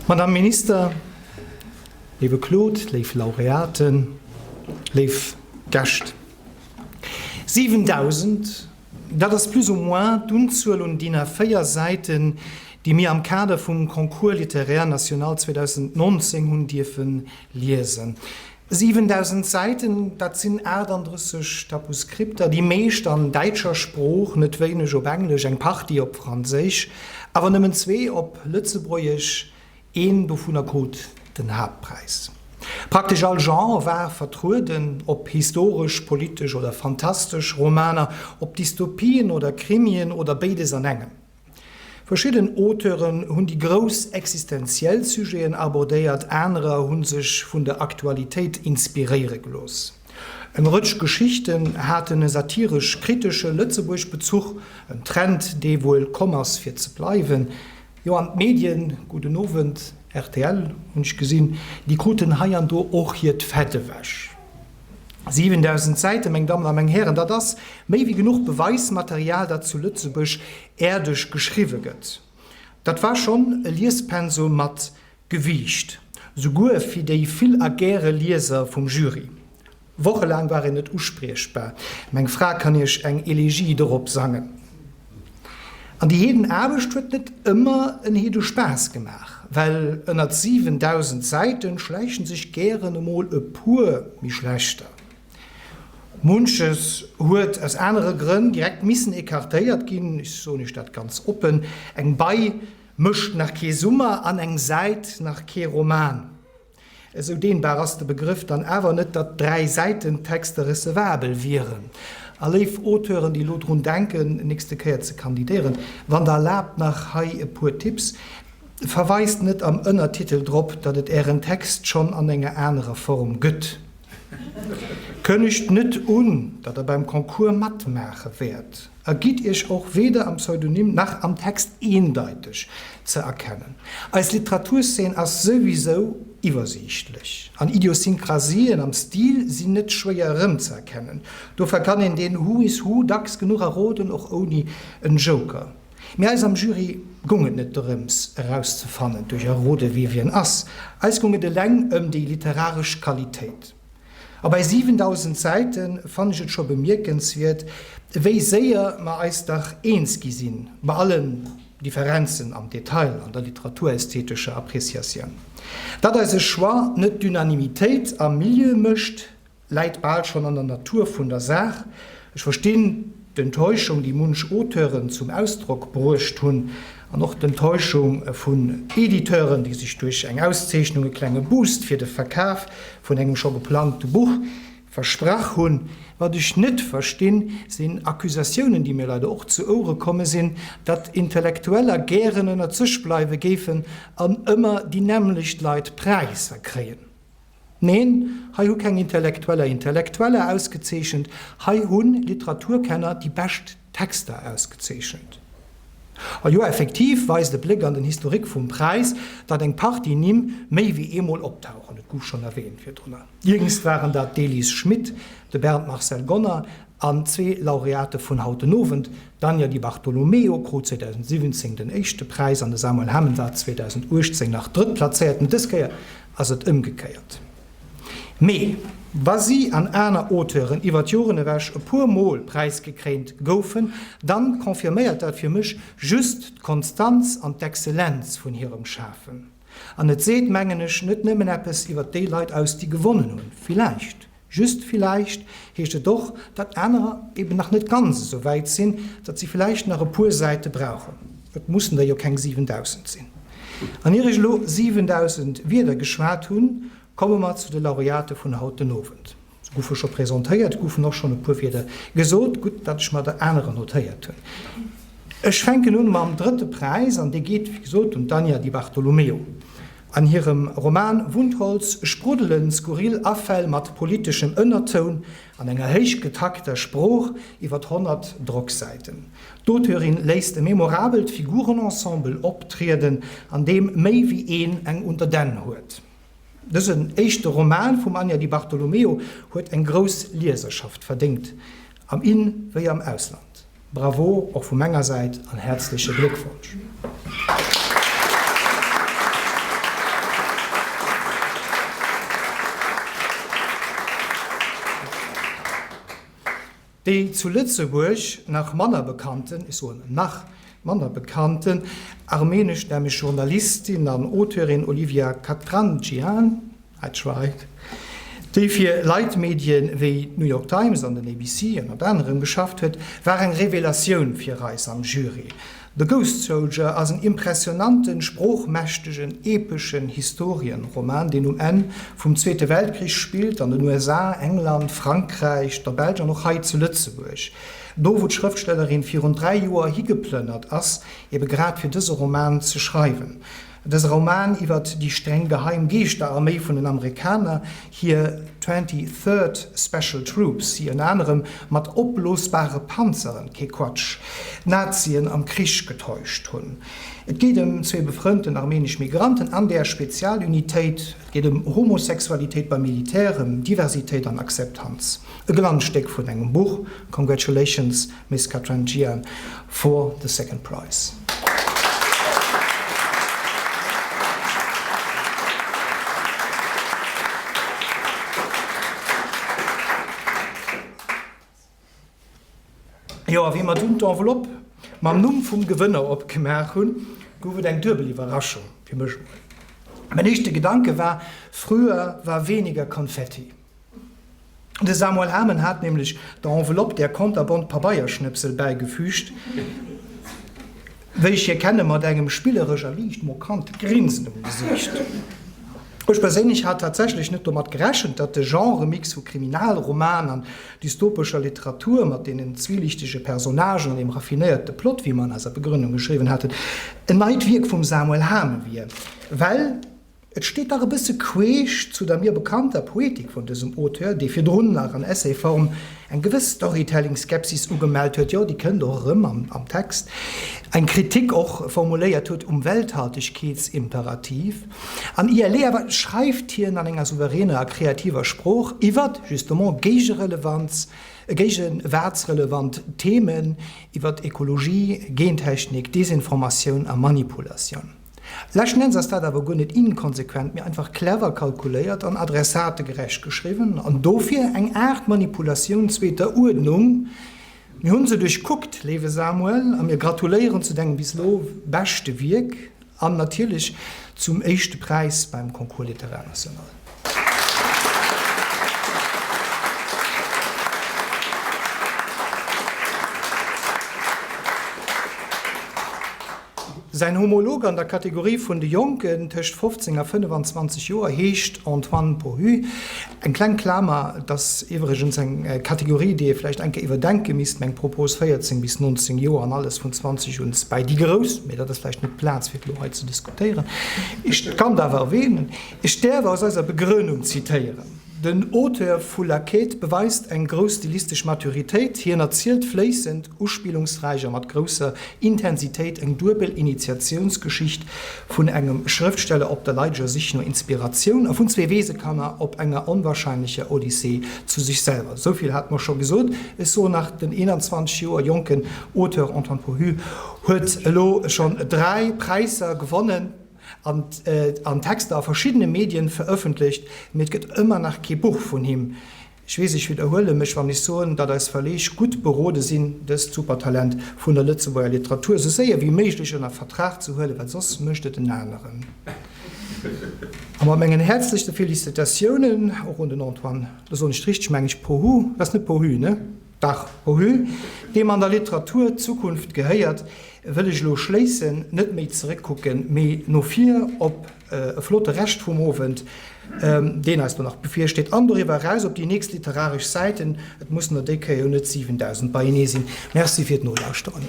Madame Minister, léiwe Claude, léif Laureaten, léif Gäscht. 7.000, dat ass plus ou moins d'Unzuel un DIN A4 Säiten, déi mir am Kader vum Concours littéraire national 2019 hunn dierfe liesen. 7.000 Säiten, dat sinn 38 Tapuskripter, déi meescht an däitscher Sprooch, net wéineg op Englesch, eng Partie op Franséisch, awer nëmmen zwee op Lëtzebuergesch, een dovunner krut den Haaptpräis. Praktesch all Genre war vertrueden, ob historesch, politesch oder fantastesch Romaner, ob Dystopien oder Krimien oder béides an engem. Verschidden Auteuren hunn déi grouss existenziell Sujeten abordéiert, anerer hu sech vun der Aktualitéit inspiréiere gelooss. Eng Rëtsch Geschichten haten e satiresch-kritesche Lëtzebuerg-Bezuch, en Trend, dee wuel komm ass fir ze bleiwen. Jo, an d'Medien, gudden Owend rtl, hunn ech gesinn, déi kruten hei an do och hiert Fett ewech. 7.000 Säiten, meng Dammen a meng Hären, dat ass méi wéi genuch Beweismaterial, datt zu Lëtzebuerg äerdeg geschriwwe gëtt. Dat war schonn e Liespensum mat Gewiicht, souguer fir déi vill a gäre Lieser vum Jury. Wochelaang war een net uspriechbar. Meng Fra kann iech eng Elegie dorop sangen. An déi heeden Aarbecht huet net ëmmer en heede Spaass gemaach, well ënnert 7.000 Säiten schläichen sech gären emol e puer méi schlechter. Munches huet aus anere Grënn direkt missen écartéiert ginn, ech soen iech dat ganz oppen, eng Bei mécht nach kee Summer an eng Säit nach kee Roman. Esou dehnbar ass de Begrëff dann awer net, datt Dräi-Säiten-Texter recevabel wieren. A léif Auteuren, déi elo drun denken, nächste Kéier ze kandidéieren, wann der erlaabt nach hei e puer Tipps, Verweist net am Ënnertitel drop, datt et ären Text schonn an enger anerer Form gëtt. Kënnegt net un, datt der beim Concours matmaache wäert. A gitt iech och weder am Pseudonym nach am Text eendeiteg ze erkennen. Eis Literaturszene ass souwisou iwwersiichtlech, an Idiosynkrasien am Stil sinn net schwéier erëmzeerkennen. Dofir kann een deen Who is Who dacks genuch erroden, och ouni en Joker. Mee eis am Jury goung et net dorëms erauszefannen duerch Errode wie wien ass, eis goung et eleng ëm déi literaresch Qualitéit. A bei 7.000 Säite fannen ech et scho bemierkenswiert, wéi séier mer eis dach eens gi sinn, bei allen Differenzen am Detail an der literaturästhetescher Appréciatioun. Datt eise Choix net d'Unanimitéit am Milieu mécht, läit bal schonn an der Natur vun der Saach. Ech verstinn d'Enttäuschung, déi munch Auteuren zum Ausdrock bruecht hunn, an och d'Enttäuschung vun Editeuren, déi sech duerch eng Auszeechnung e klenge Boost fir de Verkaf vun engem scho geplangte Buch versprach hunn. Wat ech net verstinn, sinn Accusatiounen, déi mir leider och zu Ouere komme sinn, datt Intellektueller gären ënnert sech bleiwe géifen an ëmmer déi nämmlecht Leit Präisser kréien. Neen, hei hu keng Intellektueller Intellektueller ausgezeechent, hei hu Literaturkenner déi bescht Texter ausgezeechent. A jo, effektiv weist e Bléck an den Historique vum Präis, datt eng Partie Nimm méi wéi eemol optauchen, et gouf schonn erwähnt virdrunner. Jéngst waren dat d'Elise Schmit, de Bernd Marcel Gonner an zwee Laureate vun haut den Owend, D'Anja Di Bartolomeo krut 2017 den éischte Präis an de Samuel Hamen war 2018 nach Drëttplazéierten. Dës Kéier ass et ëmgekéiert. Mee wa si an aner Auteuren iwwer d'Joren ewech e puer Mol präisgekréint goufen, dann confirméiert dat fir mech just d'Konstanz an d'Exzellenz vun hirem Schafen. An et seet, mengen ech, net nëmmen eppes iwwer déi Leit aus, déi gewonnen hunn, villäicht. Just villäicht heescht et och, datt anerer eben nach net ganz esou wäit sinn, datt si villäicht nach e puer Säite brauchen. Et mussen der jo keng 7.000 sinn. An ier ech elo 7.000 Wierder geschwat hunn, komme mer zu de Laureate vun haut den Owend. Se goufe scho presentéiert, et goufen och schonn e puer Wierder gesot. Gutt, datt ech mer der anerer notéiert hunn. Ech fänken un mam drëtte Präis, an dee geet, wéi gesot, un d'Anja Di Bartolomeo. An hirem Roman Wundholz spruddele skurril Afäll mat politeschem Ënnertoun an enger héich getakter Sprooch iwwer 100 Drocksäiten. D'Auteurin léisst e memorabelt Figurenensemble optrieden, an deem méi wéi een eng un der Dänn huet. Dësen éischte Roman vum Anja Di Bartolomeo huet eng grouss Lieserschaft verdéngt, am In wéi am Ausland. Bravo och vu menger Säit an häerzleche Gléckwonsch. Déi zu Lëtzebuerg nach manner bekannten, ech soen nach manner bekannten, armeneschstämmeg Journalistin an Auteurin Olivia Katrandjian, I tried, déi fir Leitmedien wéi d'New York Times an den ABC ënnert anerem geschafft huet, war eng Revelatioun fir eis am Jury. The Ghost Soldier ass en impressionanten, sproochmächtegen, epeschen Historienroman, deen um Enn vum Zweete Weltkrich spillt, an den USA, England, Frankräich, der Belsch an och hei zu Lëtzebuerg, do wou d'Schrëftstellerin virun 3 Joer higeplënnert ass, ebe grad fir dëse Roman ze schreiwen. Dëse Roman iwwert déi streng geheim Geeschterarméi vun den Amerikaner, hir Twenty Third Special Troops, déi ënner anerem mat opblosbare Panzeren, kee Quatsch, d'Nazien am Krich getäuscht hunn. Et geet ëm zwee befrënnten armenesch Migranten an där Spezialunitéit. Et geet ëm Homosexualitéit beim Militär, ëm Diversitéit an Akzeptanz. E Glanzstéck vun engem Buch. Congratulations Miss Katranjian for the second prize. Jo, a wéi mer dunn d'Enveloppe mam Numm vum Gewënner opgemaach hunn, gouf et eng duebel Iwwerraschung fir mech emol. Mäin éischte Gedanke war, Früher war weniger Konfetti. De Samuel Hamen hat nämlech der Enveloppe där konterbont Pabeierschnëpsel bäigefügt, wéi ech hie kenne, mat engem spilleresch a liicht mokante Grinsen um Gesiicht. Ech perséinlech hat tatsächlech net domat gerechent, datt de Genre-Mix vu Kriminalroman an dystopescher Literatur mat deenen zwielichtege Personnagen an deem raffinéierte Plot, wéi mer an eiser Begrënnung geschriwwen haten, en neit Wierk vum Samuel Hamen wier, well Et steet dach e bësse queesch zu der mir bekannter Poetik vun dësem Auteur, dee virdrun nach an Essayform eng gewëss Storytelling-Skepsis ugemellt huet, jo, déi kënnt och erëm am Text, eng Kritik och formuléiert huet um Welthaltegkeetsimperativ. An ILE awer schreift hien an enger souveräner a kreativer Sprooch iwwert, justement, Géigerelevanz, géigewaartsrelevant Themen, iwwert Ekologie, Gentechnik, Desinformatioun a Manipulatioun. Leschten Enns ass dat awer guer net inkonsequent, mee einfach clever kalkuléiert an adressategerecht geschriwwen an dofir eng Aart Manipulatioun zweeter Uerdnung. Mir hunn se duerchkuckt, léiwe Samuel, a mir gratuléieren zu dengem bis elo beschte Wierk an natierlech zum éischte Präis beim Concours littéraire national. Säin Homolog an der Kategorie vun de Jonken tëscht 15 a 25 Joer heescht Antoine Pohu. Eng kleng Klamer, et ass iwwregens eng Kategorie, déi ee vläicht eng Kéier iwwerdenke misst, meng Propos, 14 bis 19 Joer an alles vun 20 un bäi déi Grouss, mee dat ass vläicht net d'Plaz fir et elo hei ze diskutéieren. Ech kann et awer erwähnen, ech däerf aus eiser Begrënnung zitéieren. Den Auteur vu La Quête beweist eng grouss stilistesch Maturitéit, hien erzielt fléissend, uspillungsräich a mat grousser Intensitéit eng duebel Initiatiounsgeschicht vun engem Schrëftsteller op der leideger Sich no Inspiratioun a vun zwee Weesekanner op enger onwahrscheinlecher Odyssee zu sech selwer. Esou vill hate mer scho gesot. Ech soen nach, den 21 Joer jonken Auteur Antoine Pohu huet elo schonn 3 Präisser gewonnen. An Texter a verschiddene Medien verëffentlecht, mee et gëtt ëmmer nach kee Buch vun him. Ech weess, ech widderhuele mech, wann ech soen, datt eis Verleeg gutt berode sinn, dëst Supertalent vun der Lëtzebuerger Literatur esou séier wéi méiglech ënner Vertrag ze huelen, well soss mécht et en aneren. A mat mengen häerzlechste Félicitatiounen och un den Antoine, lo soen ech et richteg, meng ech, Pohu, ass net Pohü, ne? Dach, Pohu, deem an der Literatur d'Zukunft gehéiert, wëll ech elo schléissen, net méi zeréckkucken, mee no vir op e flotte Rescht vum Owend, deen eis do nach bevirsteet, an doriwwer eraus op déi nächst literaresch Säiten. Et mussen der déi Kéier jo net 7.000 beienee sinn. Merci fir d'Nolauschteren.